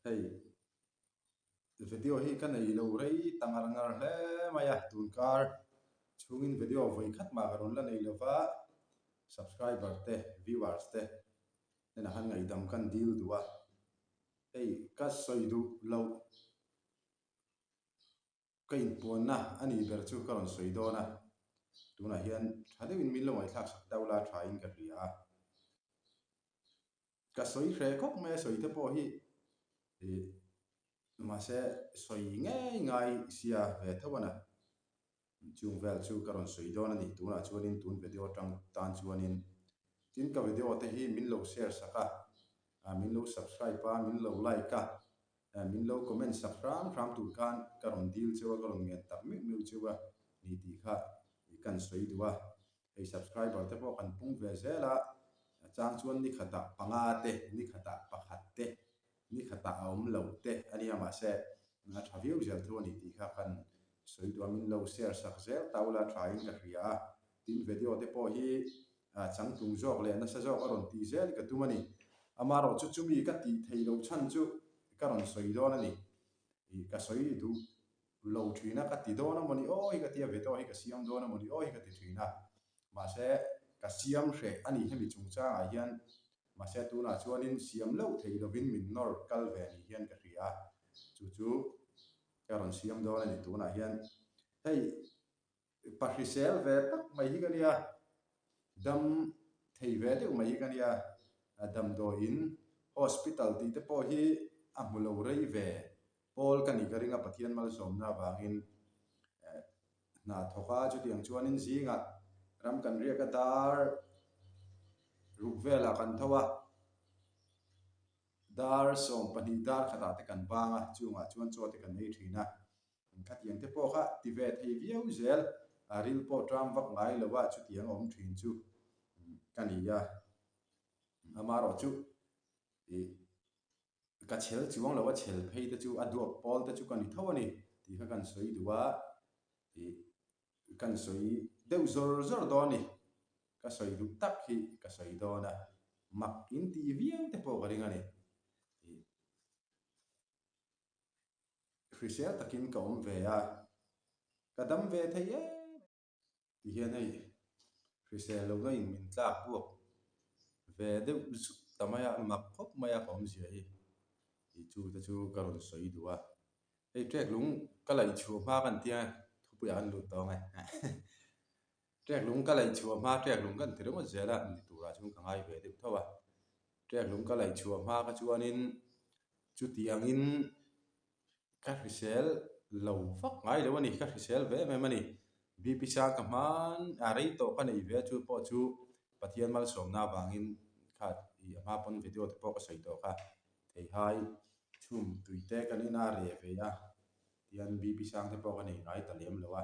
Hei video hi ka nei lo rei ta ngar ngar hle mai a, tunkar chhungin video vawi khat mah ka rawn la nei lo va, subscriber te viewers te hnenah khan ngaihdam kan dil duh a, hei ka sawi duh loh. Ka inpuanna a nih ber chu ka rawn sawi dawn a, tunah hian tha deuhin min lo ngaihthlak sak deuh la thain ka hria a. Ka sawi hreh khawp mai a, sawi te pawh hi ih mahse sawi ngei ngai sia ve tho a na. Chung vel chu ka rawn sawi dawn a ni, tunah chuanin tun video atang tan chuanin tin ka video te hi min lo share sak a, min lo subscribe a, min lo like a, Min lo comment sak hram hram tur khan ka rawn dil cheu a, ka rawn ngen tak meuh meuh cheu a ni tih kha kan sawi duh a. Hei subscriber te pawh kan pung ve zel a, a chang chuan ni khatah panga te, ni khatah pakhat te, ni khatah a awm lo te a nia mahse a tha viau zel thu a ni tih kha kan sawi duh a, min lo share sak zel ta ula thain ka hria a. Tin video te pawh hi changtlung zawk leh nasa zawk a rawn tih zel ka tum a ni. Amaherawh chu chumi ka tih theih loh chhan chu ka rawn sawi dawn a ni. Ih ka sawi duh lo thin a, ka ti dawn a mawni aw hi ka ti a, video hi ka siam dawn a mawni aw hi ka ti thin a. Mahse ka siam hreh a ni hemi chungchangah hian mahse tunah chuanin siam loh theih lovin min nawr kal ve ni hian ka hria a, chu chu ka rawn siam dawn a ni tunah hian. Hei. Pa hrisel ve tak mai hi ka nia, dam thei ve deuh mai hi ka nia, damdawiin hospital tih te pawh hi a hmu lo rei ve pawl ka nih ka ring a, Pathian malsawmna avangin hna thawk a, chutiang chuanin zingah ram kan riak a dar ruk velah kan tho a, dar 12 dar khatah te kan bang a, chungah chuan chaw te kan ei thin a. Khatiang te pawh kha ti ve thei viau zel, a ril pawh ṭam vak ngai lo a, chutiang a awm ṭhin chu ka ni a. Amaherawh chu ih ka chhel chuang lo a, chhel phei te chu a duap pawl te chu ka ni tho a ni tih kha kan sawi duh a, ih kan sawi deuh zawr zawr dawn a ni. Ka sawi duh tak hi ka sawi dawn a, mak in tih viau te pawh ka ring a ni. Ih. Hrisel takin ka awm ve a, ka dam ve thei em ti hian hei hrisel lohna in min tlak buak ve deuh zut ta mai a, mak khawp mai a ka awmzia hi tih chu te chu ka rawn sawi duh a. Hei trek lung ka laih chhuah hma kan tia thupuiah an lut tawng e. Trek lung ka laih chhuah hma trek lung kan ti ringawt zel a ni turah chuan ka ngai ve deuh tho a. Trek lung ka laih chhuah hma kha chuanin Chutiangin ka hrisel lo vak ngai lo a ni, ka hrisel ve em em a ni. BP sang ka hman a rei tawh ka nei ve a, chu pawh chu Pathian malsawmna avangin kha ih a hma pawn video te pawh ka sawi tawh kha theihai chhum tui te kan in a reh ve a, tihian BP sang te pawh ka nei ngai ta lem lo a.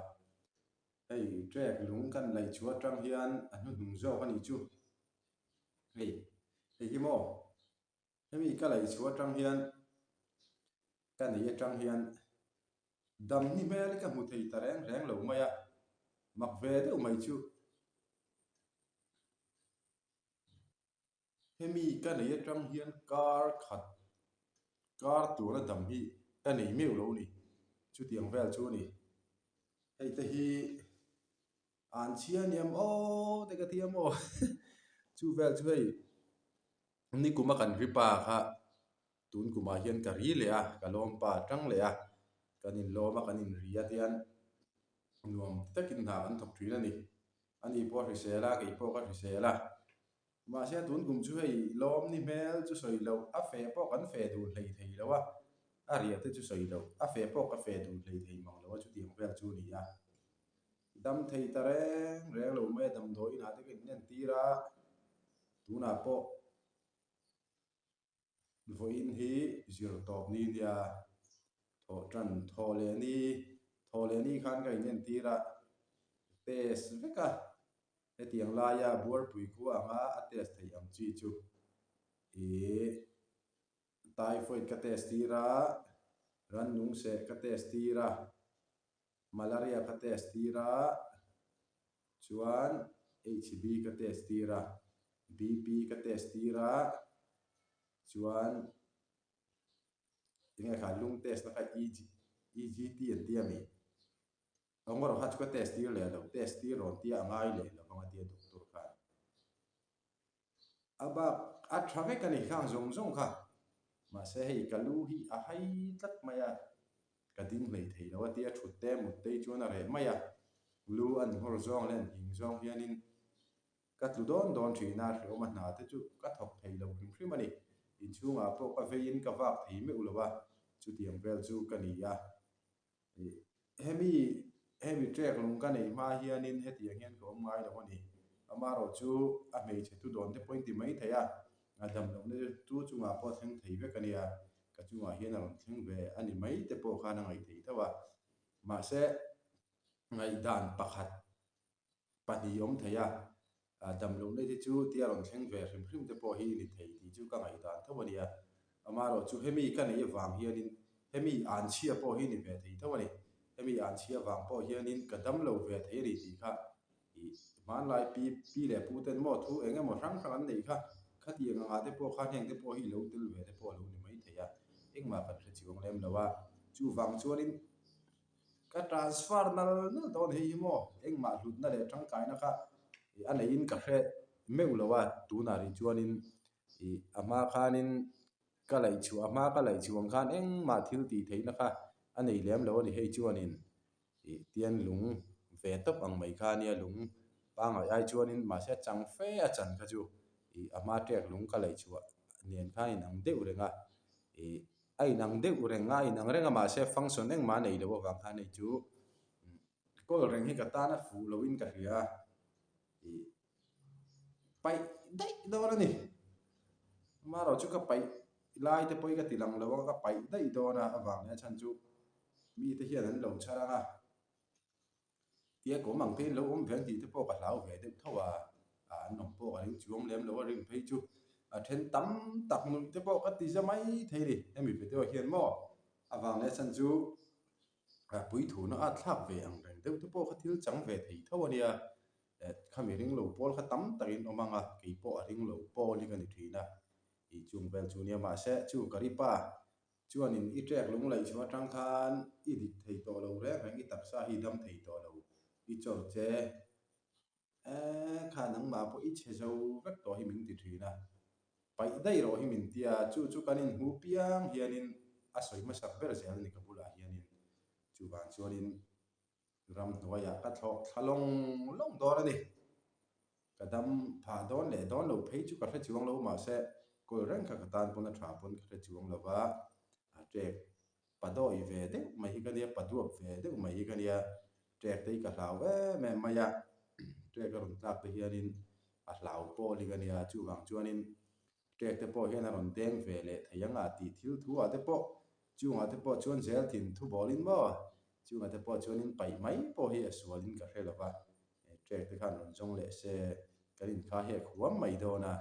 Hei track lung kan laih chhuah atang hian a hnuhnung zawk a nih chu, hei hei hi maw. Hemi ka lei chhuah atang hian ka nei atang hian dam ni hmel hi ka hmu thei ta reng reng lo mai a, mak ve deuh mai chu. Hemi ka nei atang hian kar khat kar tura dam hi ka nei meuh lo ni, chutiang vel chu a ni. Hei te hi an chhia niam aw te ka ti a maw chu vel chu hei. Ni kum a kan ri pa kha tun kumah hian ka ri leh a, ka lawm pa tang leh a, kan inlawm a, kan inri a tihian nuam takin hna kan thawk thin a ni. Ani pawh a hrisel a, kei pawh ka hrisel a. Mahse tun kum chu hei lawm ni hmel chu sawi loh, a feh pawh kan feh dun hlei thei lo a, a riah te chu sawi loh, a feh pawh ka feh dun hlei thei mang lo a chutiang vel chu a ni a. Dam thei ta reng reng lo mai a, damdawi inah te ka inentir a. Tunah pawh vawiin hi zir tawp ni nia thawh tan thawh leh ni thawh leh ni khan ka inentir a test vek a hetiang laia buarpui khua anga a test theih ang chi chu ih typhoid ka test tir a rannung seh ka test tir a malaria ka test tir a. Chuan HB ka test tir a, BP ka test tir a, chuan. Enge kha lung test na kha EG EGT an tia mi? Awng erawh kha chu ka test tir leh lo, test tir rawn tia a ngai leh lo vang a tia doctor khan. A bak a tha vek a ni khang zawng zawng kha. Mahse hei ka lu hi a hai tlat mai a, ka ding hlei thei lo a tia thut te mut te chuan a reh mai a. Lu an nghawr zawng leh an nghing zawng hianin Ka tlu dawn dawn thin a, hrehawm a hna te chu ka thawk thei lo hrim hrim a ni. Inchhungah pawh ka veiin ka vak thei meuh lo a, chutiang vel chu ka ni a. Hemi hemi trek lung ka neih hma hianin hetiang hian ka awm ngai lo a ni. Amaherawh chu a hmeichhe thu dawn te pawhin ti mai thei a, a dam lohna te chu chungah pawh thleng thei vek a nia, ka chungah hian a rawn thleng ve a ni mai te pawh khan a ngaih theih tho a. Mahse, ngaihdan pakhat pahnih awm thei a, damlohna te chu tia rawn thleng ve hrim hrim te pawh hi ni thei tih chu ka ngaihdan tho a nia. Amaherawh chu hemi ka neih avang hianin hemi anchhia pawh hi ni ve thei tho a ni. Hemi anchhia vang pawh hianin ka damlo ve thei a ni tih kha ih hmanlai pi pi leh pu ten maw thu eng emaw hrang hrang an neih kha khatiang angah te pawh khan heng te pawh hi lo tel ve te pawh a lo ni mai thei a, engmah kan hre chiang lem lo a. Chuvang chuanin. Ka transfer nal nal dawn hei hi maw engmah hlutna leh tangkaina kha a neihin ka hre meuh lo a, tunah rih chuanin ih a hma khanin ka laih chhuah a hma ka laih chhuah ang khan engmah thil tih theihna kha a nei lem lo a ni hei chuanin ih tian lung ve tawp ang mai kha ania lung pangngai ai chuanin mahse a chang fe a chan kha chu ih a hma ṭek lung ka laih chhuah nen khan inang deuh reng a ih. A inang deuh reng a, a inang reng a mahse function engmah a nei loh avang khan hei chu kawl reng hi ka tan a fuh loin ka hria a, ih paih daih dawn a ni. Amaherawh chu ka paih lai te pawh hi ka ti lang lo a, ka paih daih dawn a avang leh a chhan chu mite hian an lo chhar ang a. Tia kawm ang te in lo awm ve ang tih te pawh ka hlau ve deuh tho a, an awm pawh ka ring chuang lem lo a rin phei chu a then tam tak nuih te pawh ka ti za mai thei a ni. Hemi video hian maw avang leh chhan chu puithuna a thlak ve ang reng deuh te pawh kha thil chang ve thei tho a nia, khami ring lo pawl kha tam takin awm ang a, kei pawh a ring lo pawl hi ka ni thin a, tih chung vel chu nia mahse chu ka ri pa Chuanin i ṭek lunglaih chhuah aṭang khan i dik thei tawh lo reng reng, i taksa hi dam thei tawh lo, i chawr che eh kha nangmah pawh i chhe zo vek tawh hi min ti ṭhin a, paih daih rawh hi min ti a, chu chu kan inhmu piang hianin a sawi hmasak ber zel a ni ka bulah hianin, chuvang chuanin ramhnuaiah ka thlawk thla lawng lawng dawn a ni. Ka dam phah dawn leh dawn lo phei chu ka hre chuang lo mahse kawl reng kha ka tan pawn a tha pawn ka hre chuang lo va, a ṭek pa dawi ve deuh mai hi ka nia, pa duap ve deuh mai hi ka nia, ṭek te hi ka hlau em em mai a, ṭek a rawn tlak te hianin a hlau pawl hi ka nia, chuvang chuanin ṭek te pawh hian a rawn deng ve leh thei ang a tih thil thu ah te pawh chungah te pawh chuan zel thin thu bawlin maw chungah te pawh chuanin paih mai pawh hi a sualin ka hre lo va. Trek te khan rawn zawng leh se kan inkha hi a khuam mai dawn a,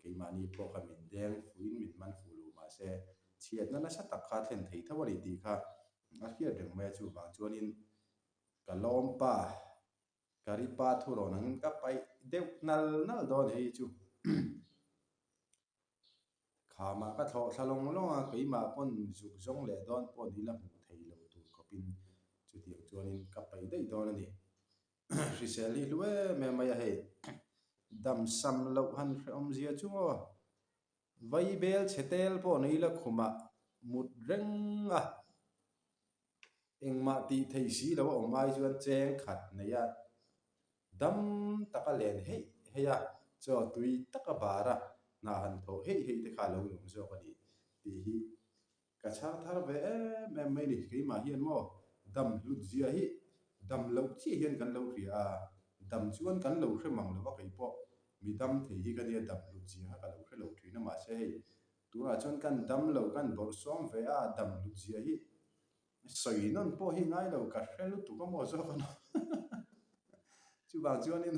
keimahni pawh kha min deng fuhin min man fuh lo mahse chhiatna nasa tak kha thlen thei tho a ni tih kha a hriat reng mai a, chuvang chuanin ka lawm pa, ka ri pa thurawn angin ka paih deuh nal nal dawn hei chu. Khamah ka thlawh thla lawng lawng a, keimah pawn zuk zawng leh dawn pawh ni la hmuh thei lo tur khawpin chutiang chuanin ka paih daih dawn a ni. Hrisel hi hlu em em mai a hei, dam sam loh han hrehawm zia chu maw? Vaibel chhe tel pawh ni la khumah mut reng a, engmah tih theih si lo a awm ai chuan cheng khat nei a. Dam taka len heih heih a, chaw tui taka bar a, hna han thawh heih heih te kha a lo nuam zawk a ni tih hi ka chhar thar ve em em mai ni. Keimah hian maw dam hlut zia hi dam loh chiah hian kan lo hria a, dam chuan kan lo hre mang lo va kei pawh mi dam thei hi ka nia dam hlut zia kha ka lo hre lo thin a mahse hei tunah chuan kan dam lo kan bawrhsawm ve a dam hlut zia hi Sawi nawn pawh hi ngai lo, ka hre lutuk a maw zawk a ni. Chuvang chuanin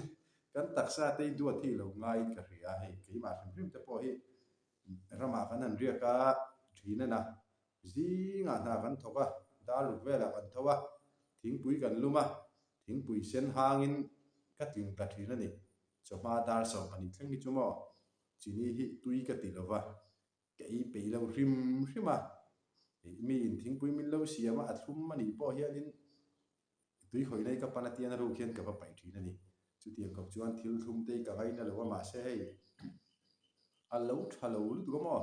kan taksa te hi duat hi lo ngaiin ka hria a, hei keimah hrim hrim te pawh hi ramah kan han riak a, thin a na, zingah hna kan thawk a, dar ruk velah kan tho a, thingpui kan lum a, thingpui sen hangin ka tling ta thin a ni. Chawhma dar 12 thleng hi chu maw chini hi tui ka ti lo va, ka ei peih lo hrim hrim a. Ih mi in thingpui min lo siam a, a thlum a nih pawh hianin tui khawih nei ka pan a tian a ruk hian ka va paih thin a ni. Chutiang khawp chuan thil thlum te hi ka ngaina lo a mahse hei a lo tha lo lutuk a maw?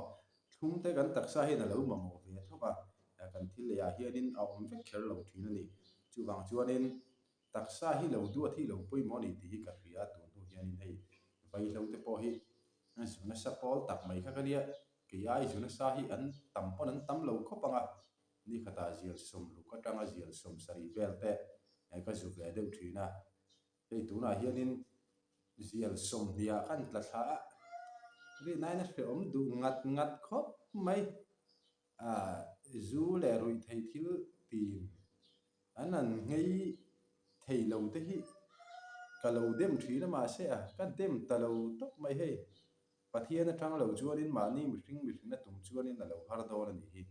Thlum te kan taksa hian a lo mamawh ve tho va, kan thil lei ah hianin a awm vek kher lo thin a ni. Chuvang chuanin taksa hi lo duat hi lo pawimawh a ni tih hi ka hria a tun hnu hianin hei vaihlo te pawh hi zu nasa pawl tak mai kha ka nia. Kei ai zu nasa hi an tam pawn an tam lo khawp ang a, ni khatah zial 60 atanga zial 70 vel te ka zu ve deuh thin a. Hei tunah hianin zial 20 ah khan tla thla a, rinaiin a hrehawm duh ngat ngat khawp mai. Ah zu leh ruih thei thil tin an han nghei thei lo te hi ka lo dem thin a mahse a ka dem ta lo tawp mai hei. Pathian atang lo chuanin mahni mihring mihring a tum chuanin a lo har dawn a nih hi.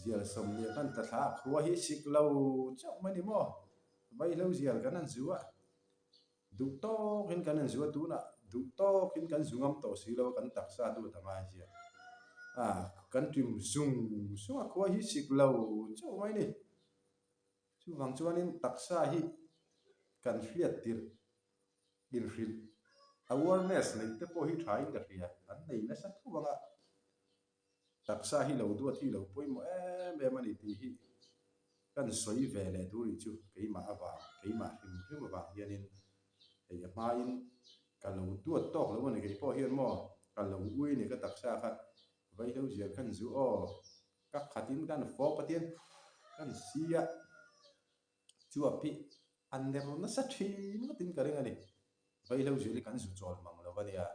Zial 20 kan tla thla a, khua hi sik lo chauh mai ni maw? Vaihlo zial kan han zu a, duh tawkin kan han zu a, tunah duh tawkin kan zu ngam tawh si lo a, kan taksa duat a ngai zia. A, kan ṭim zung zung a, khua hi sik lo chauh mai ni. Chuvang chuanin taksa hi kan hriat tirh inhrilh awareness neih te pawh hi tha in ka hria, an nei nasa tho ang a, taksa hi lo duat hi lo pawimawh em em a ni tih hi kan sawi ve leh tur nih chu keimah avang, keimah hrim hrim avang hianin hei a hmain ka lo duat tawk lo a ni kei pawh hian maw ka lo ui a ni ka taksa kha vaihlo zial khan zu aw ka khatin kan fawp a tian kan si a chuap hi A ner nasa thin ngawtin ka ring a ni. Vaihlo zir hi kan zu chawl mang lo a nia.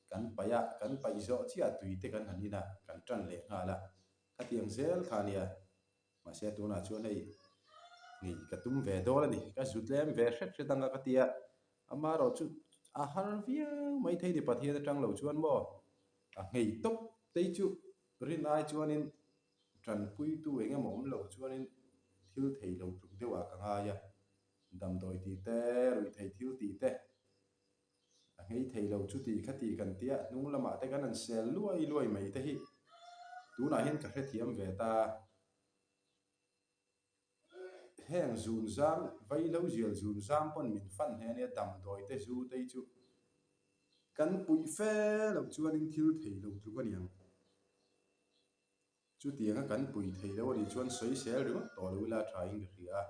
Kan paih a, kan paih zawh chiah tui te kan han in a, kan tan leh nghal a. Khatiang zel kha a nia. Mahse tunah chuan hei ngei ka tum ve dawn a ni. Ka zu tlem ve hret hret anga ka ti a. Amaherawh chu a har viau mai thei ni Pathian atang lo chuan maw a nghei tawp tei chu rin ai chuanin Tanpuitu eng emaw awm lo chuanin thil thei lo tluk deuhah ka ngai a, damdawi tih te, ruihtheih thil tih te, a nghei thei lo chuti khati kan tia hnung lamah te kan han sel luai luai mai te hi tunah hian ka hrethiam ve ta. Heng zun zam, vaihlo zial zun zam pawn min fan hle ania damdawi te zu te hi chu kan puih fe loh chuanin thil thei lo tluk a niang. Chutianga kan pui thei lo a nih chuan sawisel ringawt tawh lo ila tha in ka hria a,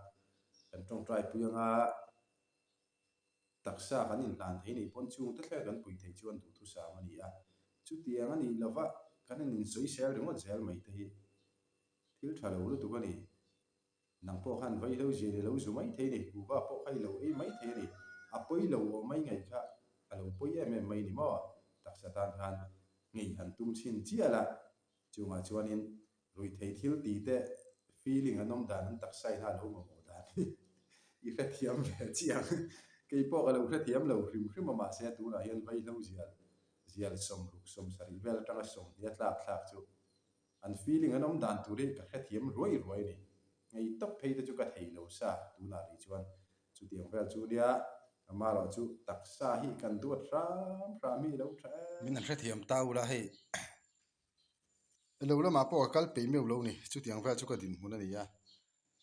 kan tawngtai pui anga taksa kan inhlan thei nih pawn chungte thleng kan pui thei chuan duhthusam a ni a. Chutiang a nih lova kan in insawisel ringawt zel mai te hi thil tha lo lutuk a ni. Nang pawh khan vaihlo zian i lo zu mai thei a ni, kuhva pawh kha i lo ei mai thei a ni. A pawi lo awm mai ngaih kha a lo pawi em em mai ni maw? Taksa tan khan ngei han tum chhin chiah la, Chungah chuanin ruihthei thil tih te feeling an awm dan an taksa ina a lo mamawh dan hi i hrethiam ve chiang. Kei pawh ka lo hrethiam lo hrim hrim a mahse tunah hian vaihlo zial zial 60 70 vel atanga 20 a tlak thlak chu an feeling an awm dan tur hi ka hrethiam ruai ruai a ni. Ngei tawp phei te chu ka thei lo sa tunah rih chuan chutiang vel chu nia amaherawh chu taksa hi kan duat hram hram hi ilo tha em. Min an hrethiam ta ula hei. Elo lamah pawh ka kal peih meuh lo ni, chutiang vel chu ka dinhmun a ni a,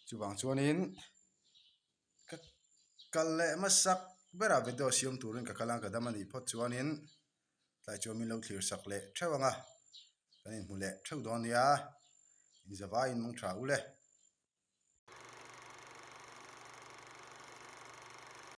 chuvang chuanin ka kal leh hmasak berah video siam turin ka kal ang ka dam a nih phawt chuanin tlai chuan min lo thlir sak leh theuh ang a, kan inhmu leh theuh dawn nia, inzavaiin mawng tha u le.